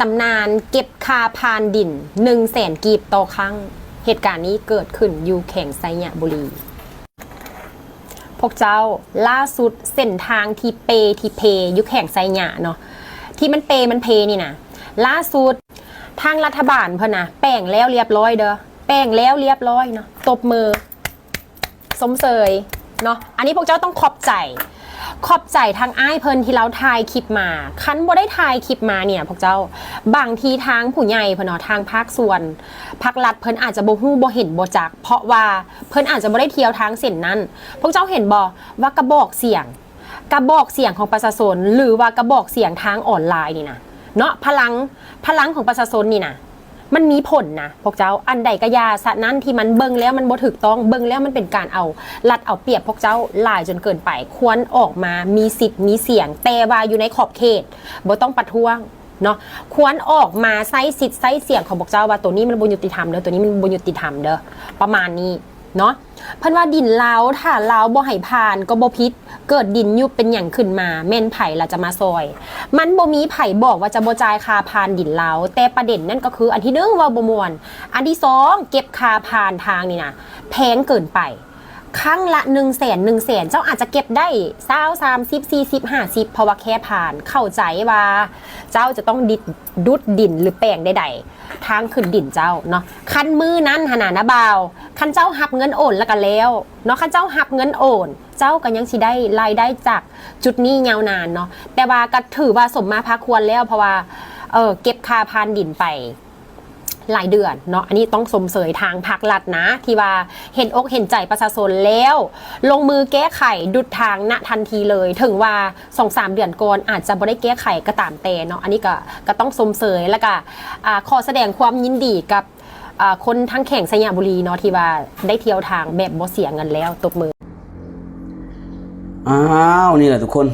ຕຳນານເກັບຄ່າຜ່ານດິນໜຶ່ງແສນກີບຕໍ່ຄັ້ງ. ເຫດການນີ້ເກີດຂຶ້ນຢູ່ແຂວງໄຊຍະບູລີ. ພວກເຈົ້າ, ລ່າສຸດເສັ້ນທາງທີ່ເປທີ່ເພຢູ່ແຂວງໄຊຍະເນາະ, ທີ່ມັນເປມັນເພນີ້ນະ, ລ່າສຸດທາງລັດຖະບານເພິ່ນນະແປງແລ້ວລຽບລ້ອຍເດີ້, ແປງແລ້ວລຽບລ້ອຍເນາະ, ຕົບມື. ຊົມເຊີຍເນາະ. ອັນນີ້ພວກເຈົ້າຕ້ອງຂອບໃຈ, ຂອບໃຈທາງອ້າຍເພິ່ນທີ່ລາວຖ່າຍຄລິບມາ. ຄັນບໍ່ໄດ້ຖ່າຍຄລິບມານີ້ນະພວກເຈົ້າ, ບາງທີທາງຜູ້ໃຫຍ່ເພິ່ນເນາະ, ທາງພາກສ່ວນພາກລັດເພິ່ນອາດຈະບໍ່ຮູ້ ບໍ່ເຫັນ ບໍ່ຈັກ, ເພາະວ່າເພິ່ນອາດຈະບໍ່ໄດ້ທ່ຽວທາງເສັ້ນນັ້ນ. ພວກເຈົ້າເຫັນບໍ່ວ່າກະບອກສຽງ, ກະບອກສຽງຂອງປະຊາຊົນ ຫຼືວ່າກະບອກສຽງທາງອອນລາຍນີ້ນະເນາະ, ພະລັງ, ພະລັງຂອງປະຊາຊົນນີ້ນະ ມັນມີຜົນນະພວກເຈົ້າ. ອັນໃດກະຢ່າຊະນັ້ນທີ່ມັນເບິ່ງແລ້ວມັນບໍ່ຖືກຕ້ອງ, ເບິ່ງແລ້ວມັນເປັນການເອົາລັດເອົາປຽບພວກເຈົ້າຫຼາຍຈົນເກີນໄປ. ຄວນອອກມາມີສິດມີສຽງ, ແຕ່ວ່າຢູ່ໃນຂອບເຂດ, ບໍ່ຕ້ອງປະທ້ວງເນາະ. ຄວນອອກມາໃຊ້ສິດໃຊ້ສຽງຂອງພວກເຈົ້າວ່າ ໂຕນີ້ມັນບໍ່ຍຸຕິທຳເດີ້, ໂຕນີ້ມັນບໍ່ຍຸຕິທຳເດີ້, ປະມານນີ້ເນາະ. ເພິ່ນວ່າດິນລາວ ຖ້າລາວບໍ່ໃຫ້ຜ່ານກໍບໍ່ຜິດ, ເກີດດິນຍຸບເປັນຫຍັງຂຶ້ນມາ ແມ່ນໃຜລະຈະມາຊ່ອຍ? ມັນບໍ່ມີໃຜບອກວ່າຈະບໍ່ຈ່າຍຄ່າຜ່ານດິນລາວ, ແຕ່ປະເດັນນັ້ນກໍຄື ອັນທີໜຶ່ງ ເວົ້າບໍ່ມ່ວນ, ອັນທີສອງ ເກັບຄ່າຜ່ານທາງນີ້ນະແພງເກີນໄປ. ຄັ້ງລະໜຶ່ງແສນ ໜຶ່ງແສນ ເຈົ້າອາດຈະເກັບໄດ້ຊາວ ສາມສິບ ສີ່ສິບ ຫ້າສິບ ເພາະວ່າແຄ່ຜ່ານ. ເຂົ້າໃຈວ່າເຈົ້າຈະຕ້ອງດິດ ດຸດດິນ ຫຼື ແປງໃດໆ ທາງຂຶ້ນດິນເຈົ້າເນາະ. ຄັນມື້ນັ້ນຫັ້ນນະ ນ້າບ່າວ, ຄັນເຈົ້າຮັບເງິນໂອນແລ້ວກໍແລ້ວເນາະ, ຄັນເຈົ້າຮັບເງິນໂອນ ເຈົ້າກໍຍັງຊິໄດ້ລາຍໄດ້ຈາກຈຸດນີ້ຍາວນານເນາະ. ແຕ່ວ່າກໍຖືວ່າສົມມາພາຄວນແລ້ວ, ເພາະວ່າ ເອີ ເກັບຄ່າຜ່ານດິນໄປຫຼາຍເດືອນເນາະ. ອັນນີ້ຕ້ອງຊົມເຊີຍທາງພາກລັດນະ ທີ່ວ່າເຫັນອົກເຫັນໃຈປະຊາຊົນແລ້ວ ລົງມືແກ້ໄຂດຸດທາງນະທັນທີເລີຍ. ເຖິງວ່າ ສອງສາມເດືອນກ່ອນອາດຈະບໍ່ໄດ້ແກ້ໄຂກໍຕາມແຕ່ເນາະ, ອັນນີ້ກໍ ກໍຕ້ອງຊົມເຊີຍ ແລ້ວກໍ ອ່າ ຂໍສະແດງຄວາມຍິນດີກັບ ອ່າ ຄົນທາງແຂວງໄຊຍະບູລີເນາະ ທີ່ວ່າໄດ້ທ່ຽວທາງແບບບໍ່ເສຍເງິນແລ້ວ. ຕົບມື. ອ້າວ ນີ້ແຫຼະທຸກຄົນ,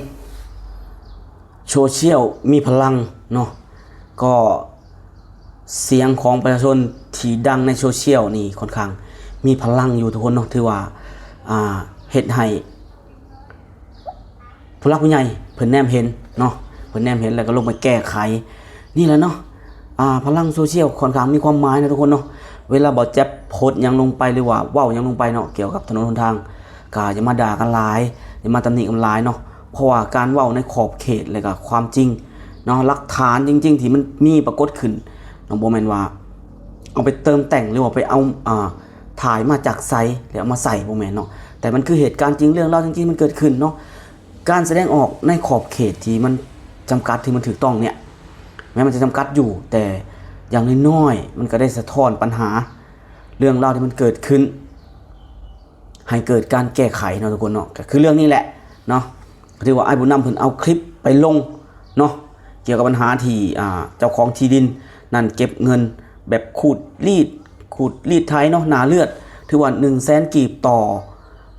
ໂຊຊຽວມີພະລັງເນາະ, ກໍສຽງຂອງປະຊາຊົນທີ່ດັງໃນໂຊຊຽວນີ້ຄ່ອນຂ້າງມີພະລັງຢູ່ທຸກຄົນເນາະ. ຖືວ່າ ອ່າ ເຮັດໃຫ້ ຜູ້ຫຼັກຜູ້ໃຫຍ່ເພິ່ນແນມເຫັນເນາະ, ເພິ່ນແນມເຫັນແລ້ວກໍລົງໄປແກ້ໄຂ. ນີ້ແຫຼະເນາະ ອ່າ ພະລັງໂຊຊຽວຄ່ອນຂ້າງມີຄວາມໝາຍນະທຸກຄົນເນາະ. ເວລາບ່າວແຈັບໂພສຫຍັງລົງໄປ ຫຼືວ່າເວົ້າຫຍັງລົງໄປເນາະ ກ່ຽວກັບຖະໜົນຫົນທາງ, ກໍຢ່າມາດ່າກັນຫຼາຍ, ຢ່າມາຕຳໜິກັນຫຼາຍເນາະ, ເພາະວ່າການເວົ້າໃນຂອບເຂດ ແລະກໍຄວາມຈິງເນາະ, ຫຼັກຖານຈິງໆທີ່ມັນມີປາກົດຂຶ້ນເນາະ, ບໍ່ແມ່ນວ່າເອົາໄປເຕີມແຕ່ງ ຫຼືວ່າໄປເອົາ ອ່າ ຖ່າຍມາຈາກໃສ ແລ້ວເອົາມາໃສ່, ບໍ່ແມ່ນເນາະ, ແຕ່ມັນຄືເຫດການຈິງ ເລື່ອງລາວຈິງໆມັນເກີດຂຶ້ນເນາະ. ການສະແດງອອກໃນຂອບເຂດທີ່ມັນຈຳກັດ ທີ່ມັນຖືກຕ້ອງເນຍ ແມ້ມັນຈະຈຳກັດຢູ່ ແຕ່ຢ່າງນ້ອຍໆມັນກໍໄດ້ສະທ້ອນບັນຫາເລື່ອງລາວທີ່ມັນເກີດຂຶ້ນ ໃຫ້ເກີດການແກ້ໄຂເນາະທຸກຄົນເນາະ. ກໍຄືເລື່ອງນີ້ແຫຼະເນາະ, ຖືວ່າອ້າຍບຸນນຳເພິ່ນເອົາຄລິບໄປລົງເນາະ ກ່ຽວກັບບັນຫາທີ່ ອ່າ ເຈົ້າຂອງທີ່ດິນນັ້ນເກັບເງິນແບບຂູດລີດ ຂູດລີດໄຖເນາະ ໜ້າເລືອດ, ຖືວ່າໜຶ່ງແສນກີບຕໍ່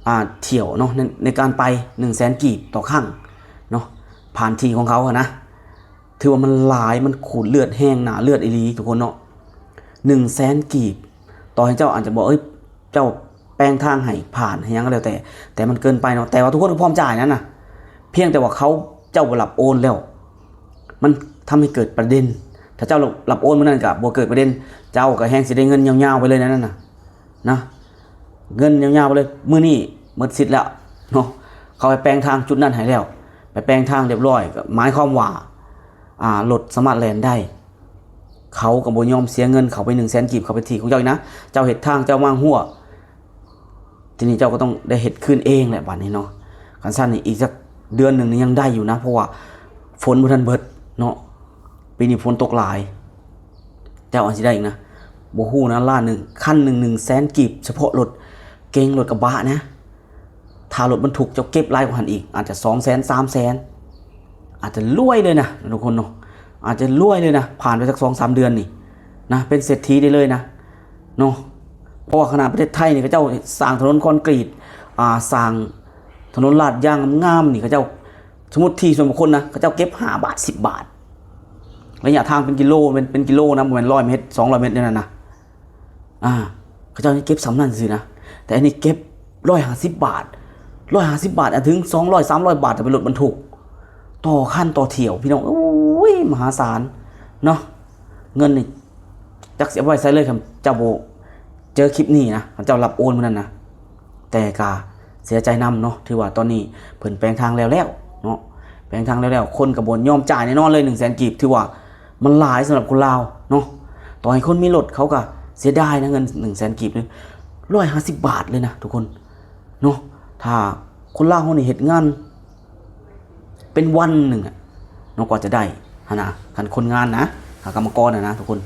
ອ່າ ຖ້ຽວເນາະ ໃນ ໃນການໄປ ໜຶ່ງແສນກີບຕໍ່ຄັ້ງເນາະ, ຜ່ານທີ່ຂອງເຂົາຫັ້ນນະ. ຖືວ່າມັນຫຼາຍ, ມັນຂູດເລືອດແຮງໜ້າເລືອດອີ່ຫຼີທຸກຄົນເນາະ, ໜຶ່ງແສນກີບ. ຕໍ່ໃຫ້ເຈົ້າອາດຈະບອກ ເອີຍ ເຈົ້າແປງທາງໃຫ້ຜ່ານໃຫ້ຫຍັງກໍແລ້ວແຕ່, ແຕ່ມັນເກີນໄປເນາະ, ແຕ່ວ່າທຸກຄົນກໍພ້ອມຈ່າຍນັ້ນນະ, ພຽງແຕ່ວ່າເຂົາ ເຈົ້າບໍ່ຮັບໂອນແລ້ວ ມັນທຳໃຫ້ເກີດປະເດັນ. ຖ້າເຈົ້າຮັບໂອນມື້ນັ້ນກໍບໍ່ເກີດປະເດັນ, ເຈົ້າກໍແຮ່ງຊິໄດ້ເງິນຍາວໆໄປເລີຍໃນນັ້ນນະ ນະ, ເງິນຍາວໆໄປເລີຍ. ມື້ນີ້ໝົດສິດແລ້ວເນາະ, ເຂົາໄປແປງທາງຈຸດນັ້ນໃຫ້ແລ້ວ, ໄປແປງທາງລຽບຮ້ອຍ ກໍໝາຍຄວາມວ່າ ອ່າ ລົດສາມາດແລ່ນໄດ້. ເຂົາກໍບໍ່ຍອມເສຍເງິນເຂົ້າໄປໜຶ່ງແສນກີບ ເຂົ້າໄປທີ່ຂອງເຈົ້າອີກນະ. ເຈົ້າເຮັດທາງ ເຈົ້າວາງຮົ້ວ ທີນີ້ເຈົ້າກໍຕ້ອງໄດ້ເຮັດຄືນເອງແຫຼະບາດນີ້ເນາະ. ຄັນຊັ້ນນີ້ອີກຈັກເດືອນໜຶ່ງນີ້ຍັງໄດ້ຢູ່ນະ, ເພາະວ່າຝົນບໍ່ທັນເບິດເນາະ, ປີນີ້ຝົນຕົກຫຼາຍ. ເຈົ້າອາດຊິໄດ້ອີກນະ, ບໍ່ຮູ້ນະ, ລ້ານໜຶ່ງ, ຄັນໜຶ່ງ ໜຶ່ງແສນກີບ ສະເພາະລົດເກັງ ລົດກະບະນະ. ຖ້າລົດບັນທຸກເຈົ້າເກັບຫຼາຍກວ່າຫັ້ນອີກ, ອາດຈະສອງແສນ ສາມແສນ, ອາດຈະລວຍເລີຍນະທຸກຄົນເນາະ, ອາດຈະລວຍເລີຍນະ. ຜ່ານໄປສັກສອງສາມເດືອນນີ້ນະ, ເປັນເສດຖີໄດ້ເລີຍນະ ເນາະ. ເພາະວ່າຂະໜາດປະເທດໄທນີ້ ເຂົາເຈົ້າສ້າງຖະໜົນຄອນກຣີດ, ອ່າ ສ້າງຖະໜົນລາດຢາງງາມໆນີ້ ເຂົາເຈົ້າ ສົມມຸດທີ່ສ່ວນບຸກຄົນນະ, ເຂົາເຈົ້າເກັບຫ້າບາດ ສິບບາດ, ໄລຍະທາງເປັນກິໂລ, ເປັນ ເປັນກິໂລນະ, ບໍ່ແມ່ນຮ້ອຍເມັດ ສອງຮ້ອຍເມັດແນວນັ້ນນະ. ອ່າ ເຂົາເຈົ້າຍັງເກັບສ່ຳນັ້ນຊື່ນະ, ແຕ່ອັນນີ້ເກັບຮ້ອຍຫ້າສິບບາດ, ຮ້ອຍຫ້າສິບບາດ ອາ ເຖິງສອງຮ້ອຍ ສາມຮ້ອຍບາດ ຖ້າເປັນລົດບັນທຸກ ຕໍ່ຄັນຕໍ່ຖ້ຽວ ພີ່ນ້ອງເອີຍ, ມະຫາສານເນາະ. ເງິນນີ້ຈັກຊິເອົາໄວ້ໃສເລີຍ ຄັນເຈົ້າບໍ່ເຈີຄລິບນີ້ນະ ຄັນເຈົ້າຮັບໂອນມື້ນັ້ນນະ. ແຕ່ກະເສຍໃຈນຳເນາະ ຖືວ່າຕອນນີ້ເພິ່ນແປງທາງແລ້ວແລ້ວເນາະ ແປງທາງແລ້ວແລ້ວ ຄົນກໍບໍ່ຍອມຈ່າຍແນ່ນອນເລີຍ ໜຶ່ງແສນກີບ ຖືວ່າມັນຫຼາຍສຳລັບຄົນລາວເນາະ. ຕໍ່ໃຫ້ຄົນມີລົດເຂົາກໍເສຍດາຍນະ ເງິນໜຶ່ງແສນກີບ ຫຼື ຮ້ອຍຫ້າສິບບາດເລີຍນະທຸກຄົນເນາະ. ຖ້າຄົນລາວເຮົານີ້ເຮັດງານ ເປັນວັນໜຶ່ງອະເນາະ ກວ່າຈະໄດ້ຫັ້ນນະ ຄັນຄົນງານນະ ຖ້າກຳມະກອນນະນະທຸກຄົນ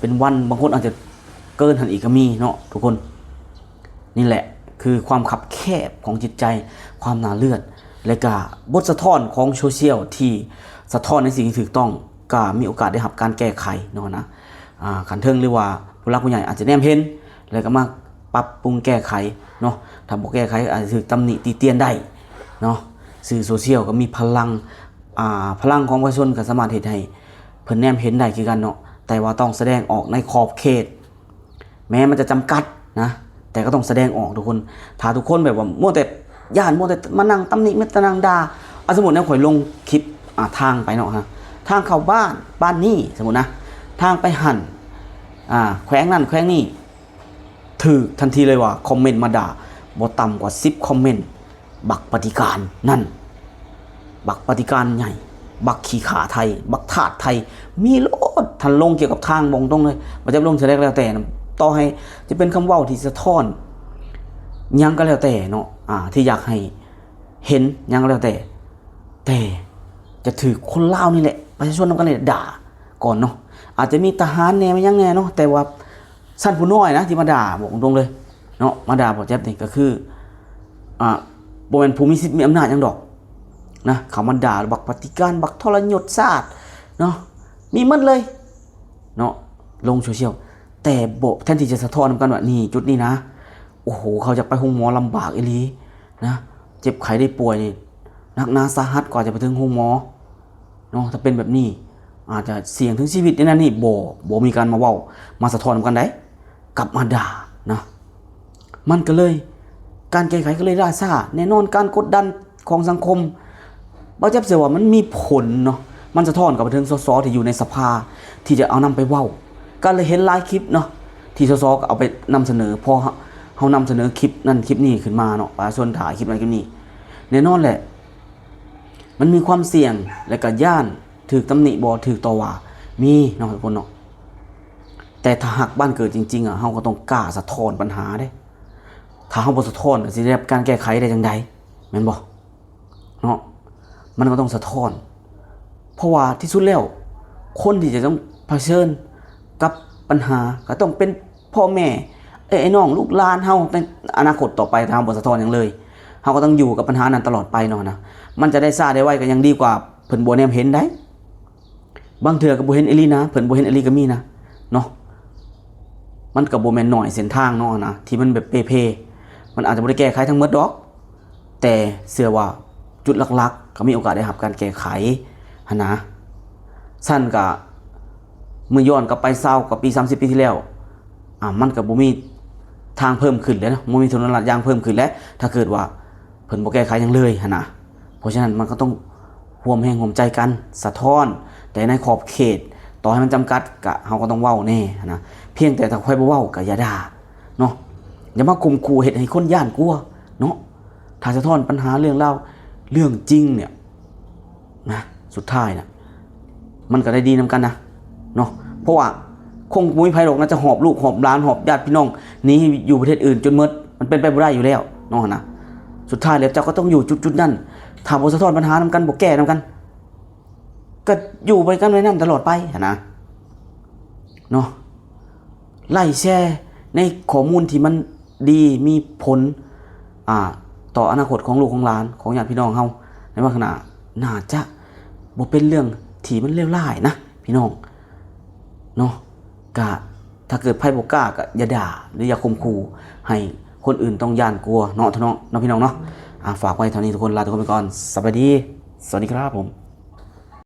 ເປັນວັນ ບາງຄົນອາດຈະເກີນຫັ້ນອີກກໍມີເນາະທຸກຄົນ. ນີ້ແຫຼະຄືຄວາມຄັບແຄບຂອງຈິດໃຈ ຄວາມໜ້າເລືອດ ແລະກະບົດສະທ້ອນຂອງໂຊຊຽວທີ່ສະທ້ອນໃນສິ່ງທີ່ຖືກຕ້ອງ ກໍມີໂອກາດໄດ້ຮັບການແກ້ໄຂເນາະນະ. ອ່າ ຂັ້ນເທິງ ຫຼືວ່າຜູ້ຫຼັກຜູ້ໃຫຍ່ອາດຈະແນມເຫັນ ແລ້ວກໍມາປັບປຸງແກ້ໄຂເນາະ ຖ້າບໍ່ແກ້ໄຂອາດຈະຖືກຕຳໜິຕິຕຽນໄດ້ເນາະ. ສື່ໂຊຊຽວກໍມີພະລັງ ອ່າ ພະລັງຂອງປະຊາຊົນກໍສາມາດເຮັດໃຫ້ເພິ່ນແນມເຫັນໄດ້ຄືກັນເນາະ ແຕ່ວ່າຕ້ອງສະແດງອອກໃນຂອບເຂດ ແມ້ມັນຈະຈຳກັດນະ ແຕ່ກໍຕ້ອງສະແດງອອກທຸກຄົນ. ຖ້າທຸກຄົນແບບວ່າມົວແຕ່ຢ້ານ ມົວແຕ່ມານັ່ງຕຳໜິ ມີແຕ່ນັ່ງດ່າ ອາ ສົມມຸດແນວຂ້ອຍລົງຄລິບ ອ່າ ທາງໄປເນາະ ທາງເຂົ້າບ້ານ ບ້ານນີ້ ສົມມຸດນະ ທາງໄປຫັ້ນ ອ່າ ແຂວງນັ້ນແຂວງນີ້ ຖືກທັນທີເລີຍວ່າຄອມເມັນມາດ່າ ບໍ່ຕ່ຳກວ່າສິບຄອມເມັນ. ບັກປະຕິການນັ້ນ ບັກປະຕິການໃຫຍ່ ບັກຂີ້ຂ້າໄທ ບັກທາດໄທ ມີໂລດ. ທ່ານລົງກ່ຽວກັບທາງ ບອກຕົງເລີຍ ບໍ່ຈັກລົງເທື່ອໃດກໍແລ້ວແຕ່ນະ ຕໍ່ໃຫ້ຈະເປັນຄຳເວົ້າທີ່ສະທ້ອນຫຍັງກໍແລ້ວແຕ່ເນາະ ອ່າ ທີ່ຢາກໃຫ້ເຫັນຫຍັງກໍແລ້ວແຕ່ ແຕ່ຈະຖືກຄົນລາວນີ້ແຫຼະ ປະຊາຊົນນຳກັນນີ້ແຫຼະດ່າກ່ອນເນາະ. ອາດຈະມີທະຫານແດ່ ແມ່ນຫຍັງແດ່ເນາະ ແຕ່ວ່າ ຊັ້ນຜູ້ນ້ອຍນະທີ່ມາດ່າ ບອກຕົງເລີຍເນາະ ມາດ່າບໍ່ແຈັບນີ້ກໍຄື ອ່າ ບໍ່ແມ່ນຜູ້ມີສິດມີອຳນາດຫຍັງດອກນະ ເຂົາມາດ່າບັກປະຕິການ ບັກທໍລະຍົດຊາດເນາະ ມີໝົດເລີຍເນາະ ລົງໂຊຊຽວ. ແຕ່ບໍ່ ແທນທີ່ຈະສະທ້ອນນຳກັນວ່າ ນີ້ ຈຸດນີ້ນະ ໂອ້ໂຫ ເຂົາຢາກໄປໂຮງໝໍລຳບາກອີ່ຫຼີນະ ເຈັບໄຂ້ໄດ້ປ່ວຍນີ້ ໜັກໜາສາຫັດກວ່າຈະໄປເຖິງໂຮງໝໍ ເນາະ ຖ້າເປັນແບບນີ້ອາດຈະສ່ຽງເຖິງຊີວິດໃນນັ້ນນີ້ ບໍ່ ບໍ່ມີການມາເວົ້າ ມາສະທ້ອນນຳກັນໃດ ກັບມາດ່ານະ ມັນກໍເລີຍ ການແກ້ໄຂກໍເລີຍລ່າຊ້າ. ແນ່ນອນການກົດດັນຂອງສັງຄົມ ບ່າວແຈັບເຊື່ອວ່າມັນມີຜົນເນາະ ມັນສະທ້ອນກັບໄປເຖິງ ສສ ທີ່ຢູ່ໃນສະພາ ທີ່ຈະເອົານຳໄປເວົ້າ ກໍເລີຍເຫັນຫຼາຍຄລິບເນາະ ທີ່ ສສ ກໍເອົາໄປນຳສະເໜີ ພໍເຮົານຳສະເໜີຄລິບນັ້ນຄລິບນີ້ຂຶ້ນມາເນາະ ປະຊາຊົນຖ່າຍຄລິບນັ້ນຄລິບນີ້ ແນ່ນອນແຫຼະ ມັນມີຄວາມສ່ຽງ ແລະກະຢ້ານຖືກຕຳໜິ ບໍ່ຖືກຕໍ່ວ່າ ມີເນາະທຸກຄົນເນາະ. ແຕ່ຖ້າຮັກບ້ານເກີດຈິງໆ ອະ ເຮົາກໍຕ້ອງກ້າສະທ້ອນບັນຫາເດ້. ຖ້າເຮົາບໍ່ສະທ້ອນ ກໍຊິໄດ້ຮັບການແກ້ໄຂໄດ້ຈັ່ງໃດ ແມ່ນບໍ່ເນາະ? ມັນກໍຕ້ອງສະທ້ອນ ເພາະວ່າທີ່ສຸດແລ້ວ ຄົນທີ່ຈະຕ້ອງຜະເຊີນກັບບັນຫາ ກໍຕ້ອງເປັນພໍ່ແມ່ ເອີ ອ້າຍນ້ອງ ລູກຫຼານເຮົາໃນອະນາຄົດຕໍ່ໄປ. ຖ້າເຮົາບໍ່ສະທ້ອນຫຍັງເລີຍ ເຮົາກໍຕ້ອງຢູ່ກັບບັນຫານັ້ນຕະຫຼອດໄປເນາະນະ. ມັນຈະໄດ້ຊ້າໄດ້ໄວກໍຍັງດີກວ່າເພິ່ນບໍ່ແນມເຫັນໃດ໋. ບາງເທື່ອກໍບໍ່ເຫັນອີ່ຫຼີນະ ເພິ່ນບໍ່ເຫັນອີ່ຫຼີກໍມີນະເນາະ. ມັນກໍບໍ່ແມ່ນໜ້ອຍເສັ້ນທາງເນາະນະ ທີ່ມັນແບບເປ່ເພ ມັນອາດຈະບໍ່ໄດ້ແກ້ໄຂທັງໝົດດອກ ແຕ່ເຊື່ອວ່າຈຸດຫຼັກໆ ກໍມີໂອກາດໄດ້ຮັບການແກ້ໄຂຫັ້ນນະ. ຊັ້ນກະ ເມື່ອຍ້ອນກັບໄປຊາວກວ່າປີ ສາມສິບປີທີ່ແລ້ວ ອາ ມັນກໍບໍ່ມີທາງເພີ່ມຂຶ້ນແລ້ວເນາະ ບໍ່ມີຖະໜົນລາດຢາງເພີ່ມຂຶ້ນແລ້ວ ຖ້າເກີດວ່າເພິ່ນບໍ່ແກ້ໄຂຫຍັງເລີຍຫັ້ນນະ. ເພາະສະນັ້ນມັນກໍຕ້ອງຮ່ວມແຮງຮ່ວມໃຈກັນສະທ້ອນ ແຕ່ໃນຂອບເຂດ ຕໍ່ໃຫ້ມັນຈຳກັດ ກະ ເຮົາກໍຕ້ອງເວົ້າແດ່ຫັ້ນນະ. ພຽງແຕ່ຖ້າໃຜບໍ່ເວົ້າກໍຢ່າດ່າເນາະ ຢ່າມາຂົ່ມຂູ່ເຮັດໃຫ້ຄົນຢ້ານກົວເນາະ. ຖ້າສະທ້ອນບັນຫາເລື່ອງລາວເລື່ອງຈິງເນຍ ນະ ສຸດທ້າຍນະ ມັນກໍໄດ້ດີນຳກັນນະເນາະ. ເພາະວ່າຄົງບໍ່ມີໃຜດອກນະ ຈະຫອບລູກຫອບຫຼານ ຫອບຍາດພີ່ນ້ອງໜີຢູ່ປະເທດອື່ນຈົນໝົດ ມັນເປັນໄປບໍ່ໄດ້ຢູ່ແລ້ວເນາະນະ. ສຸດທ້າຍແລ້ວເຈົ້າກໍຕ້ອງຢູ່ຈຸດໆນັ້ນ ຖ້າບໍ່ສະທ້ອນບັນຫານຳກັນ ບໍ່ແກ້ນຳກັນ ກໍຢູ່ໄປກັນໄວ້ນັ້ນຕະຫຼອດໄປຫັ້ນນະເນາະ. ໄລແຊໃນຂໍ້ມູນທີ່ມັນດີ ມີຜົນ ອ່າ ຕໍ່ອະນາຄົດຂອງລູກຂອງຫຼານ ຂອງຍາດພີ່ນ້ອງເຮົາໃນວັນຂ້າງໜ້າ ໜ້າຈະບໍ່ເປັນເລື່ອງທີ່ມັນເລວຮ້າຍນະພີ່ນ້ອງເນາະ. ກະ ຖ້າເກີດໃຜບໍ່ກ້າກະຢ່າດ່າ ຫຼື ຢ່າຂົ່ມຂູ່ໃຫ້ຄົນອື່ນຕ້ອງຢ້ານກົວເນາະ ເນາະ ເນາະ ພີ່ນ້ອງເນາະ. ອ່າ ຝາກໄວ້ເທົ່ານີ້ທຸກຄົນ ລາທຸກຄົນໄປກ່ອນ. ສະບາຍດີ ສະຫວັດດີຄັບຜົມ.